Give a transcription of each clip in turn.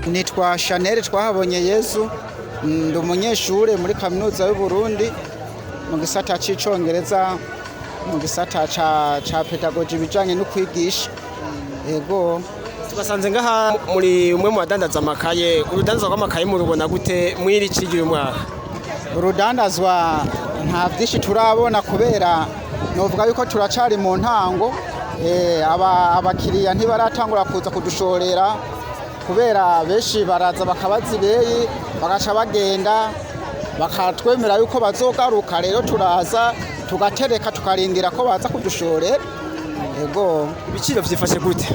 Nitwa Chanel Twahabonye Yezu, ndi umunyeshure muri Kaminuza y'u Burundi mu gisata c'icongereza, mu gisata ca pédagogie, ibijanye no kwigisha. Ego. Tubasanze ngaha muri umwe mu badandaza amakaye. Urudandaza rw'amakaye murubona gute mw'iri ci ry'uyu mwaka? Urudandazwa nta byinshi turabona, kubera novuga yuko turacari mu ntango. Abakiriya ntibaratangura kuza kudushorera, kubera benshi baraza bakabaza ibeyi, bagaca bagenda, bakatwemera yuko bazogaruka. Rero turaza tugatereka, tukarindira ko baza kudushorera. Ego. Ibiciro vyifashe gute?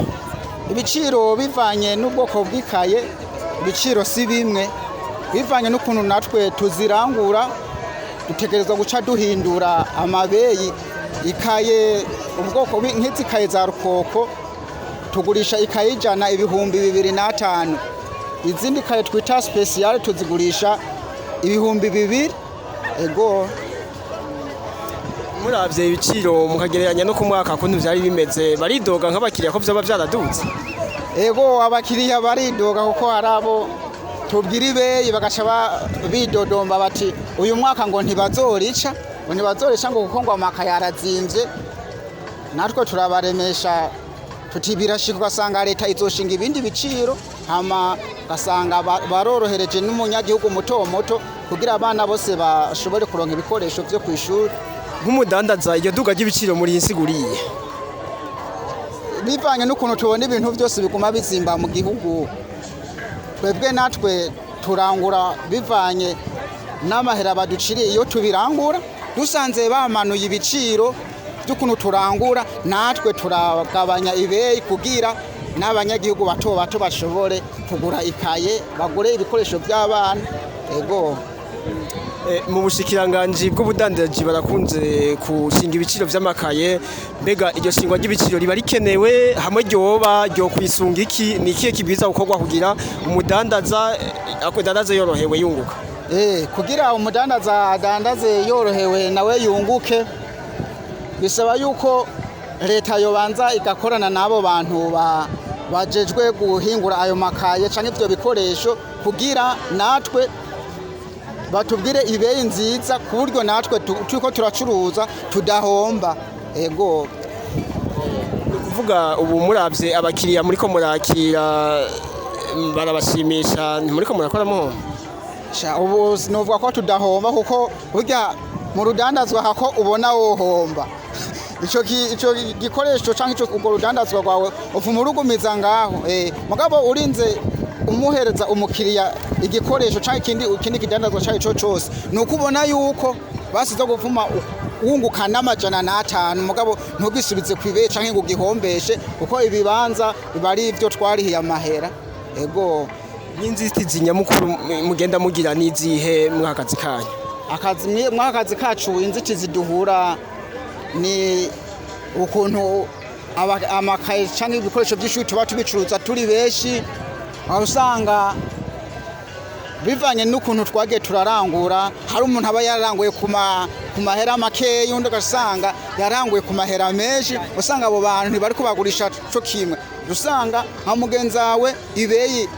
Ibiciro bivanye n'ubwoko bw'ikaye, ibiciro si bimwe. Bivanye n'ukuntu natwe tuzirangura, dutegerezwa guca duhindura amabeyi. Ikaye ubwoko nk'izi kaye za rukoko, tugurisha ikaye 100 2500. Izindi kaye twita spéciale tuzigurisha 2000. Ego. Muravye ibiciro mukagereranya no ku mwaka kuntu vyari bimeze, baridoga nk'abakiriya ko vyoba vyaraduze? Ego, abakiriya baridoga, kuko hari abo tubwira ibeyi bagaca bidodomba bati uyu mwaka ngo ntibazorica, ngo ntibazorica, ngo kuko ngo amakaye arazimvye. Natwe turabaremesha tuti birashika, ugasanga leta izoshinga ibindi biciro, hama ugasanga barorohereje n'umunyagihugu muto muto, kugira abana bose bashobore kuronka ibikoresho vyo kw'ishuri. Nk'umudandaza, iryo duga ry'ibiciro muri insiguriye? Bivanye n'ukuntu tubona ibintu byose biguma bizimba mu gihugu, twebwe natwe turangura bivanye n'amahera baduciriye. Iyo tubirangura dusanze bamanuye ibiciro by'ukuntu turangura, natwe turagabanya ibeyi, kugira n'abanyagihugu bato bato bashobore kugura ikaye, bagure ibikoresho by'abana. Ego. Mu bushikiranganji bw'ubudandaji barakunze gushinga ibiciro vy'amakaye. Mbega iryo shingwa ry'ibiciro riba rikenewe? Hamwe ryoba ryo kwisunga iki? Ni ikihe kibwiza gukorwa kugira umudandaza adandaze yorohewe, yunguka? Kugira umudandaza adandaze yorohewe nawe yunguke, bisaba yuko leta yobanza igakorana n'abo bantu bajejwe guhingura ayo makaye canke ivyo bikoresho, kugira natwe batubwire ibeyi nziza, ku buryo natwe turiko turacuruza tudahomba. Ego. Ni ukuvuga ubu muravye abakiriya muriko murakira, barabashimisha, ntimuriko murakora muhomba? Sha, ubu novuga ko tudahomba, kuko burya mu rudandazwa hako ubona wohomba, ico gikoresho canke ico urwo rudandazwa rwawe ufuma urugumiza ngaho. Mugabo urinze umuhereza umukiriya igikoresho canke ikindi kidandazwa cayo ico cose, ni uko ubona yuko basize gupfuma wunguka n'500, mugabo ntugisubize kw'ibeyi canke ngo ugihombeshe, kuko ibibanza biba ari ivyo twarihiye amahera. Ego. N'inzitizi nyamukuru mugenda mugira n'izihe mw'akazi kanyu? Akazi, mw'aka kazi kacu, inzitizi duhura ni ukuntu amakaye canke ibikoresho by'ishuri tuba tubicuruza turi benshi, aho usanga bivanye n'ukuntu twagiye turarangura, hari umuntu aba yararanguye ku mahera makeya, undi ugasanga yaranguye ku mahera menshi. Usanga abo bantu ntibari kubagurisha co kimwe. Usanga nka mugenzi wawe ibeyi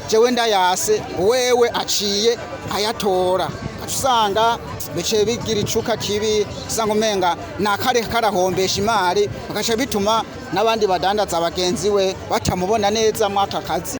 jewe ndayase, wewe aciye ayatora, usanga biciye bigira icuka kibi, usanga umenga nakare karahombesha imari, bagaca bituma n'abandi badandaza bagenzi we batamubona neza mw'aka kazi.